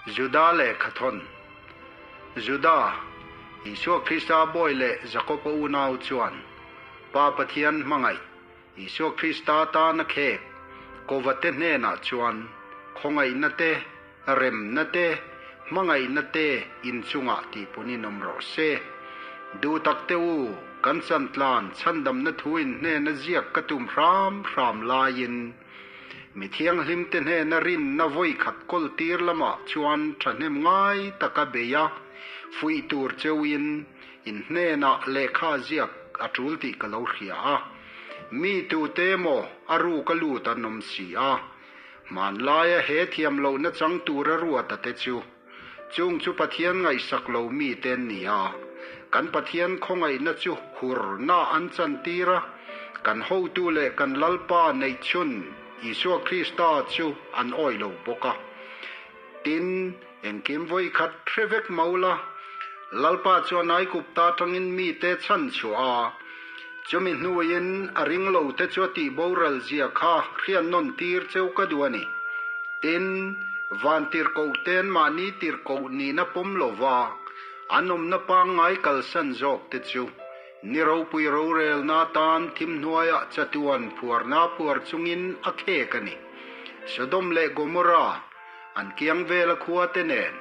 Juda lehkhathawn. Juda, Isua Krista bawi leh Jakoba unau chuan Pa Pathian hmangaih Isua Krista tana khek Kovate hnenah chuan khawngaihna te, remna te, hmangaihna te inchungah tihpunin awm rawh se. Duh tak te u, kan chantlan chhandamna thu in hnena ziak ka tum hram hram laiin Mi thianghlimte hnena rinna vawi khat kawl tir lamah chuan thahnem ngai taka bei a, fuih tur cheuhin in hnenah lehkha ziak a tul tih ka lo hria a. Mi tute emaw a ruk a lut an awm si a, hmanlaia he thiam lohna chang tura ruata te chu chung chu Pathian ngaihsak lo mite an ni a, kan Pathian khawngaihna chu hurna an chantir a, kan hotu leh kan Lalpa neihchhun Isua Krista chu an awih lo bawk a. Tin, engkim vawi khat hre vek maula, Lalpa chuan Aigupta atangin mite chhan chhuah a, chumi hnuin a ring lote chu a tih boral zia kha hriat nawn tir cheu ka duh a ni. Tin, van tirhkoh ten mahni tirhkoh nihna pawm lova an awmna pangngai kalsan zawk te chu ni ropui rorelna atan thim hnuaiah chatuan phuarna phuar chungin a khek a ni. Sodom leh Gomorra an kiang vela khua te nen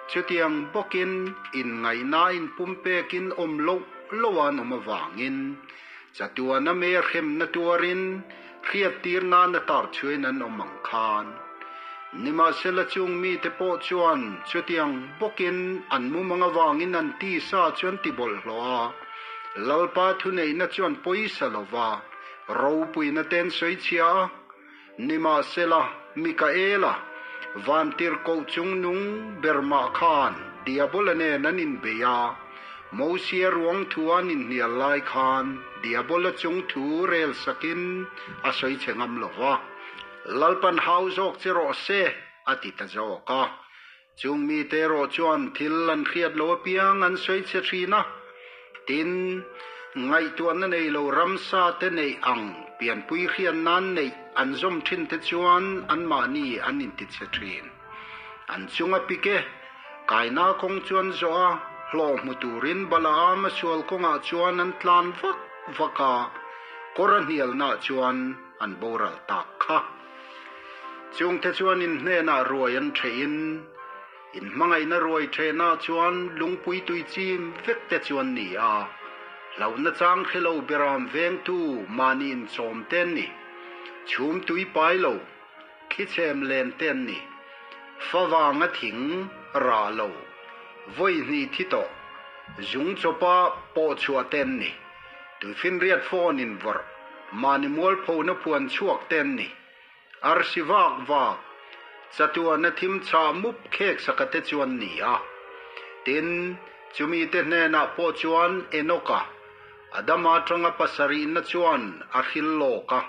chutiang bawkin inngaihna inpumpekin awm loh loh an awm avangin chatuana me hremna tuarin hriattir nana tar chhuain an awm ang khan. Nimahsela chung mite pawh chuan chutiang bawkin an mumang avangin an tisa chu an ti bawlhhlawh a, Lalpa thuneihna chuan pawisa lova ropuina te an sawi chhia a. Nimahsela, Mikaela, vantirhkoh chungnung ber mah khan Diabola nen an inbei a, Mosia ruang thu an inhnial lai khan Diabola chung thu rel sakin a sawi che ngam lo va, Lalpan hau zawk che rawh se, a ti ta zawk a. Chung mite erawh chuan thil an hriat lo apiang an sawi che thin a, tin, ngaihtuahna nei lo ramsa te neih ang pianpui hriat nan neih an zawm thin te chuan anmahni an inti che thin. An chunga pik e, kaina kawng chuan zawh a, hlawh hmu turin Balaam a sual kawngah chuan an tlan vak vak a, kawr a hnialnaah chuan an boral tak kha. Chungte chuan in hnenah ruai an ṭhehin, in hmangaihna ruai ṭhehnah chuan lungpui tui chim vek te chu an ni a, hlauhna chang hre lo beram vengtu mahni inchawm te an ni, chhum tui pai lo, thlichhem len te an ni, favanga thing rah lo, vawi hnih thi tawh, zung chawpa pawh chhuah te an ni. Tuifinriat phone in vawrh, mahni mualphona phuan chhuak te an ni. Arsi vak vak, chatuana thim chhah mup khek saka te chu an ni a. Tin, chumi te hnenah pawh chuan Enoka, Adama atanga pasarihna chuan a hril lawk a.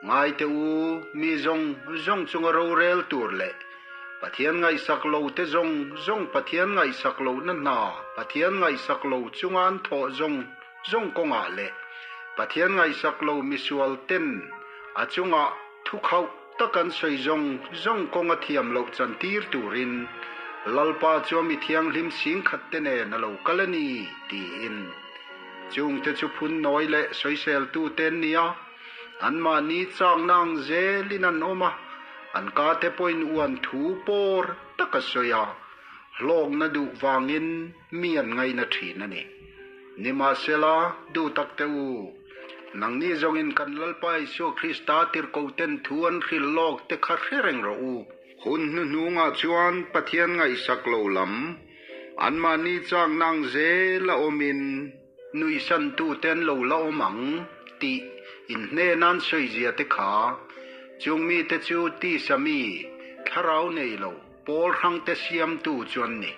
Ngaite u, mi zawng zawng chunga rorel tur leh Pathian ngaihsak lo te zawng zawng Pathian ngaihsak lohna hna Pathian ngaihsak lo chunga an thawh zawng zawng kawngah leh Pathian ngaihsak lo misual ten a chunga thu khauh tak an sawi zawng zawng kawnga thiam loh chantir turin Lalpa chu a mi thianghlim singkhat te nen a lo kal a ni tiin chungte chu phunnawi leh sawiseltu te an ni a. Anmahni chakna ang zelin an awm a, an kate pawhin uan thu pawr tak a sawi a, hlawkna duh vangin mi an ngaina thin a ni. Nimahsela, duh tak teh u, nangni zawngin kan Lalpa Isua Krista tirhkohten thu an hrilh lawk te kha hre reng rawh u. Hun hnuhnungah chuan Pathian ngaihsak lo lam, anmahni chakna ang zela awmin, Nuihsantute an lo la awm ang tih inhnen an sawizia te kha chung mite chu tisa mi, thlarau nei lo, pawl hrangte siamtu chu an ni.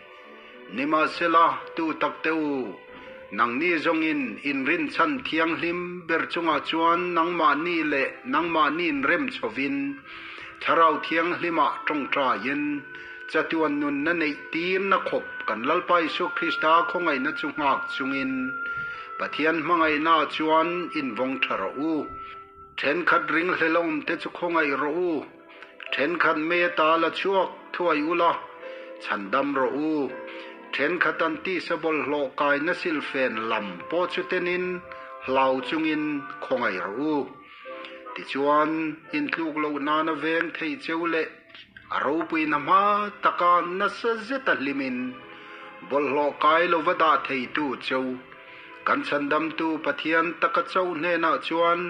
Nimahsela, tu tak te u, nangni zawngin inrinchhan thianghlim ber chungah chuan nangmahni leh nangmahni inrem chhovin thlarau thianghlimah tawngtaiin Chatuan nunna neih tirna khawp kan Lalpa Isua Krista khawngaihna chu nghak chungin Pathian hmangaihnaah chuan invawng tha rawh u. Thenkhat ringhlelawmte chu khawngaih rawh u. Thenkhat me ta la chhuak thuai ula. Chhandam rawh u. Thenkhat an tisa bawlhhlawh kaina silfen lam pawh chu tenin hlau chungin khawngaih rawh u. Tichuan, intluk loh nana veng thei cheu leh a ropuina hma taka nasa zeta hlimin bawlhhlawh kai lova dah theitu cheu kan chhandamtu Pathian taka chauh hnenah chuan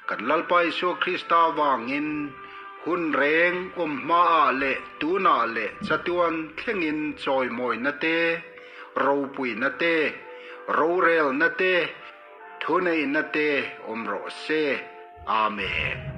kan Lalpa Isua Krista vangin hun reng awm hmaah leh tunah leh chatuan thlengin chawimawina te, ropuina te, rorelna te, Thuneihna te awm rawh se. Amen.